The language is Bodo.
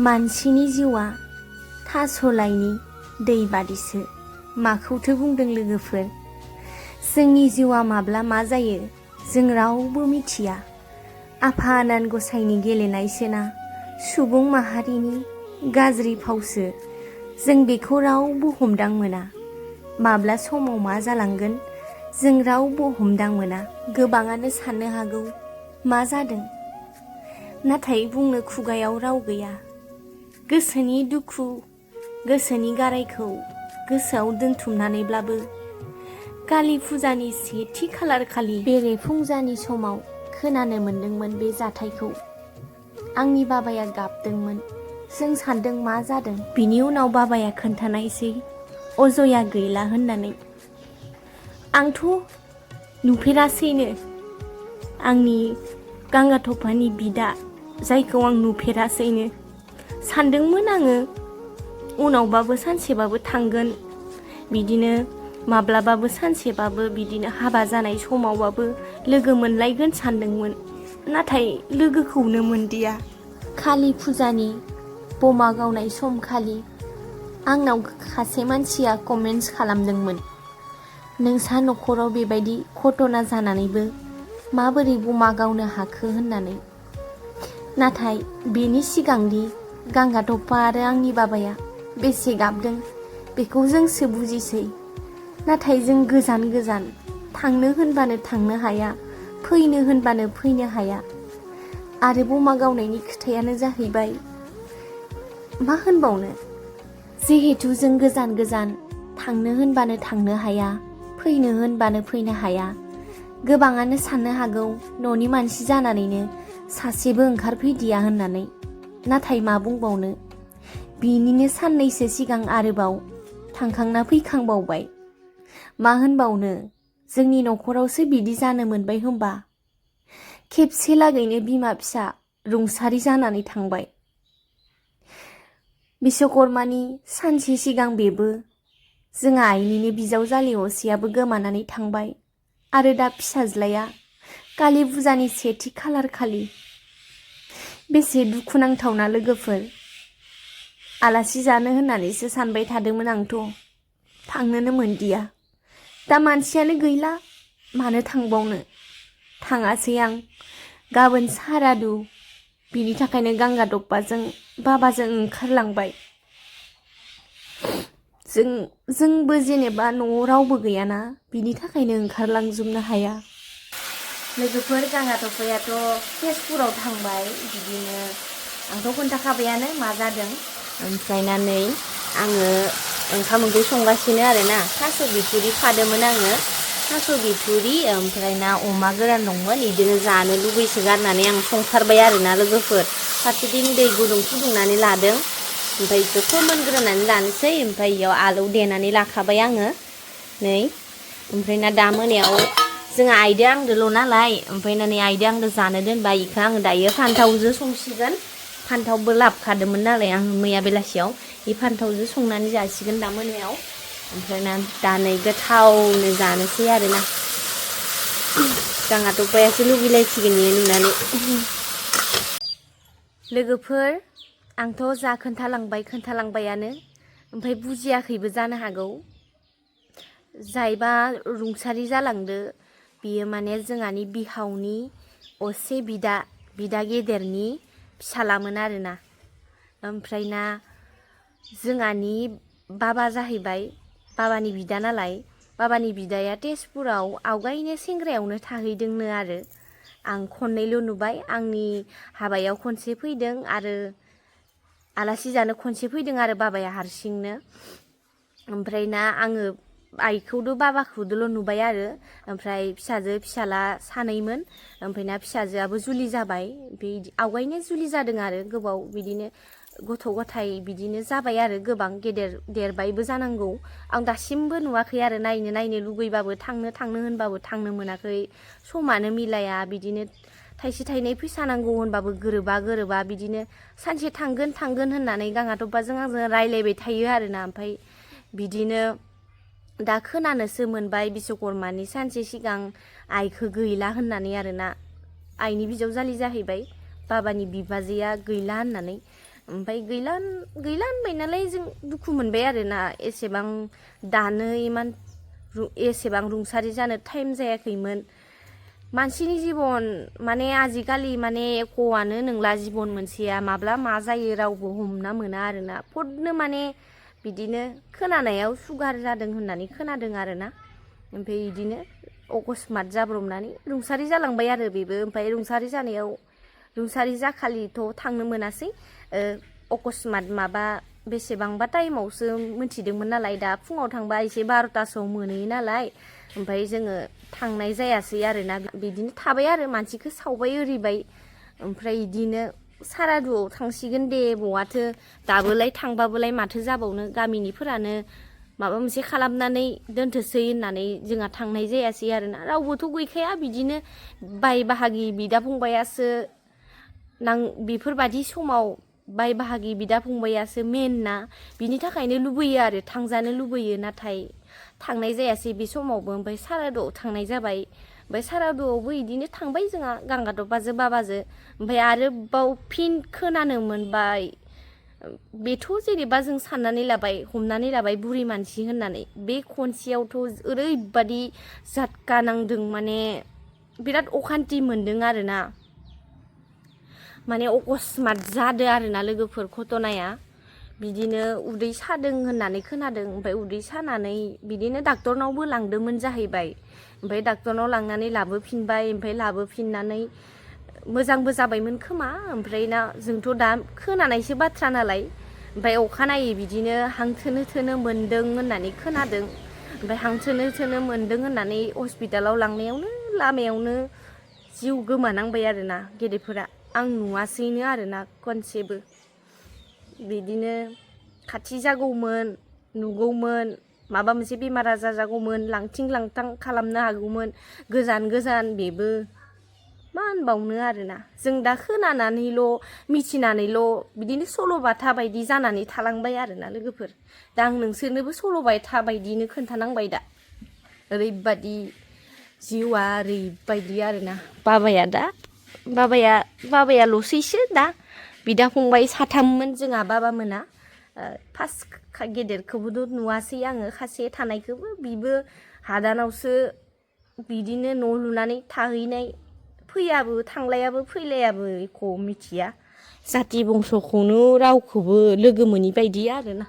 मानसिनि जिउआ tasolaini दै बादिसो माखौथो बुंदों लोगोफोर। जोंनि जिउआ माब्ला मा जायो जों रावबो मिथिया। आफा आनान गसाइनि गेलेनायसोना सुबुं माहारिनि गाज्रि फावसो जों बेखौ रावबो हमदां मोना। माब्ला समाव मा जालांगोन जों रावबो हमदां मोना। गोबाङानो साननो हागौ मा जादों, नाथाय बुंनो खुगायाव राव गैया। गोसोनि दुखु गोसोनि गारायखौ गोसोआव दोनथुमनानैब्लाबो कालि फुजानि सेथि खालार खालि बेरेफुंजानि समाव खोनानो मोनदोंमोन बे जाथायखौ। आंनि बाबाया गाबदोंमोन। जों सानदों मा जादों। बिनि उनाव बाबाया खोन्थानायसै अजया गैला होननानै। आंथ' नुफेरासैनो। आंनि गांगाथफानि बिदा जायखौ आं नुफेरासैनो। सानदोंमोन आङो उनावबाबो सानसेबाबो थांगोन, बिदिनो माब्लाबाबो सानसेबाबो बिदिनो हाबा जानाय समावबाबो लोगो मोनलायगोन सानदोंमोन, नाथाय लोगोखौनो मोनदिया। कालि फुजानि बमा गावनाय सम खालि आंनाव सासे मानसिया कमेन्टस खालामदोंमोन, नोंसा न'खराव बेबायदि घटना जानानैबो माबोरै बमा गावनो हाखो होननानै। नाथाय बेनि सिगांदि गांगाथफा आरो आंनि बाबाया बेसे गाबदों बेखौ जोंसो बुजिसै। नाथाय जों गोजान गोजान थांनो होनबानो थांनो हाया, फैनो होनबानो फैनो हाया। आरो बमा गावनायनि खोथायानो जाहैबाय मा होनबावनो, जिहेथु जों गोजान गोजान थांनो होनबानो थांनो हाया, फैनो होनबानो फैनो हाया। गोबाङानो साननो हागौ न'नि मानसि जानानैनो सासेबो ओंखारफैदिया होननानै। नाथाय मा बुंबावनो, बिनिनो साननैसो सिगां आरोबाव थांखांना फैखांबावबाय। मा होनबावनो, जोंनि न'खरावसो बिदि जानो मोनबाय होमबा। खेबसे लागैनो बिमा फिसा रुंसारि जानानै थांबाय। बिश्वकर्मानि सानसे सिगां बेबो जोंहा आइनिनो बिजावजालि असेयाबो गोमानानै थांबाय। आरो दा फिसाज्लाया कालि फुजानि सेथि खालार खालि। बेसे दुखुनांथावना लोगोफोर। आलासि जानो होननानैसो सानबाय थादोंमोन आंथ', थांनोनो मोनदिया। दा मानसियानो गैला, मानो थांबावनो। थाङासै आं। गाबोन सारादु, बिनि थाखायनो गांगाथफाजों बाबाजों ओंखारलांबाय। जोंबो जेनेबा न'आव रावबो गैयाना, बिनि थाखायनो ओंखारलांजोबनो हाया। लोगोफोर, गांगाथफायाथ' तेजपुराव थांबाय। बिदिनो आंथ' खोन्थाखाबायानो मा जादों। ओमफ्राय ना नै आङो ओंखाम ओंख्रि संगासिनो आरोना। थास' बिथुरि खादोंमोन आङो। थास' बिथुरि ओमफ्राय ना अमा गोरान दंमोन। बिदिनो जानो लुबैसो गारनानै आं संथारबाय आरोना लोगोफोर। फारसेथिं दै गुदुं फुदुंनानै लादों। ओमफ्राय बेखौ फोमोनग्रोनानै लानोसै। ओमफ्राय बेयाव आलौ देनानै लाखाबाय आङो नै। ओमफ्राय ना दा मोनायाव जोंहा आइदो आंदोल' नालाय, ओमफ्राय ना नै आइदो आंदो जानो दोनबाय। बेखौ आङो दायो फान्थावजों संसिगोन। फान्थावबो लाबोखादोंमोन नालाय आं मैया बेलासियाव। बे फान्थावजों संनानै जासिगोन दा मोनायाव। ओमफ्राय ना दा नै गोथावनो जानोसै आरोना। गांगाथफायासो लुगैलायसिगोन बेयो नुनानै। लोगोफोर, आंथ' जा खोन्थालांबायानो, ओमफ्राय बुजियाखैबो जानो हागौ। जायबा रुंसारि जालांदो बियो माने जोंहानि बिहावनि असे बिदा गेदेरनि फिसालामोन आरोना। ओमफ्राय ना जोंहानि बाबा जाहैबाय, बाबानि बिदा नालाय। बाबानि बिदाया तेजपुराव आवगायनो सेंग्रायावनो थाहैदोंनो आरो। आं खननैल' नुबाय। आंनि हाबायाव खनसे फैदों आरो आलासि जानो खनसे फैदों आरो बाबाया हारसिंनो। ओमफ्राय ना आङो आइखौदो बाबाखौदोल' नुबाय आरो। ओमफ्राय फिसाजो फिसाला सानैमोन। ओमफ्राय ना फिसाजोआबो जुलि जाबाय। बिदि आवगायनो जुलि जादों आरो गोबाव बिदिनो गथ' गथाय बिदिनो जाबाय आरो गोबां देरबायबो जानांगौ। आं दासिमबो नुवाखै आरो नायनो लुगैबाबो थांनो होनबाबो थांनो मोनाखै। समानो मिलाया। बिदिनो थाइसे थाइनै फैसा नांगौ होनबाबो गोरोबा बिदिनो सानसे थांगोन होननानै गांगाथफाजों आंजों रायलायबाय थायो आरोना। ओमफ्राय बिदिनो दा खोनानोसो मोनबाय बिश्वकर्मानि सानसे सिगां आइखौ गैला होननानै आरोना। आइनि बिजावजालि जाहैबाय, बाबानि बिबाजैया गैला होननानै। ओमफ्राय गैला होनबाय नालाय जों दुखु मोनबाय आरोना एसेबां दानो इमान एसेबां रुंसारि जानो टाइम जायाखैमोन मानसिनि जिबन माने आजिखालि माने एक'आनो नंला जिबन मोनसेया माब्ला मा जायो रावबो हमना मोना आरोना फटनो माने बिदिनो खोनानायाव सुगार जादों होननानै खोनादों आरोना ओमफ्राय बिदिनो अकस्मात जाब्रबनानै रुंसारि जालांबाय आरो बेबो ओमफ्राय रुंसारि जानायाव रुंसारि जाखालिथ' थांनो मोनासै अकस्मात माबा बेसेबांबा टाइमावसो मिथिदोंमोन नालाय दा फुङाव थांबा एसे 12टासोआव मोनहैयो नालाय ओमफ्राय जोङो थांनाय जायासै आरोना बिदिनो थाबाय आरो मानसिखौ सावबाय ओरिबाय ओमफ्राय बिदिनो सारादुआव थांसिगोन दे बहाथो दाबोलाय थांबाबोलाय माथो जाबावनो गामिनिफोरानो माबा मोनसे खालामनानै दोनथोसै होननानै जोंहा थांनाय जायासै आरोना रावबोथ' गैखाया बिदिनो बाय बाहागि बिदा फंबायासो बेफोरबादि समाव बाय बाहागि बिदा फंबायासो मेन ना बिनि थाखायनो लुबैयो आरो थांजानो लुबैयो नाथाय थांनाय जायासै बे समावबो ओमफ्राय सारादुआव थांनाय जाबाय ओमफ्राय सारादुआवबो बिदिनो थांबाय जोंहा गांगादबाजो बाबाजो ओमफ्राय आरो बाव फिन खोनानो मोनबाय बेथ' जेनेबा जों साननानै लाबाय हमनानै लाबाय बुरि मानसि होननानै बे खनसेयावथ' ओरैबादि जातका नांदों माने बिराद अखान्थि मोनदों आरोना माने अकस्मात जादों आरोना लोगोफोर घटनाया बिदिनो उदै सादों होननानै खोनादों ओमफ्राय उदै सानानै बिदिनो डाक्टरनावबो लांदोंमोन जाहैबाय ओमफ्राय डाक्टरनाव लांनानै लाबोफिनबाय ओमफ्राय लाबोफिननानै मोजांबो जाबायमोन खोमा ओमफ्राय ना जोंथ' दा खोनानायसो बाथ्रा नालाय ओमफ्राय अखानायै बिदिनो हां थोनो मोन्दों होननानै खोनादों ओमफ्राय हां थोनो मोन्दों होननानै हस्पिटालाव लांनायावनो लामायावनो जिउ गोमानांबाय आरोना गेदेरफोरा आं नुवासैनो आरोना खनसेबो बिदिनो खाथि जागौमोन नुगौमोन माबा मोनसे बेमार आजार जागौमोन लांथिं लांथां खालामनो हागौमोन गोजान बेबो मा होनबावनो आरोना जों दा खोनानानैल' मिथिनानैल' बिदिनो सल'बाथा बायदि जानानै थालांबाय आरोना लोगोफोर दा आं नोंसोरनोबो सल'बाथा बायदिनो खोन्थानांबाय दा ओरैबादि जिउआ ओरैबायदि आरोना बाबायाल'सैसो दा बिदा फंबाय साथाममोन जोंहा बाबामोना फार्स्ट गेदेरखौबोथ' नुवासै आङो खासे थानायखौबो बिबो हादानावसो बिदिनो न' लुनानै थाहैनाय फैयाबो थांलायाबो फैलायाबो एख' मिथिया जाथि बंस'खौनो रावखौबो लोगो मोनि बायदि आरोना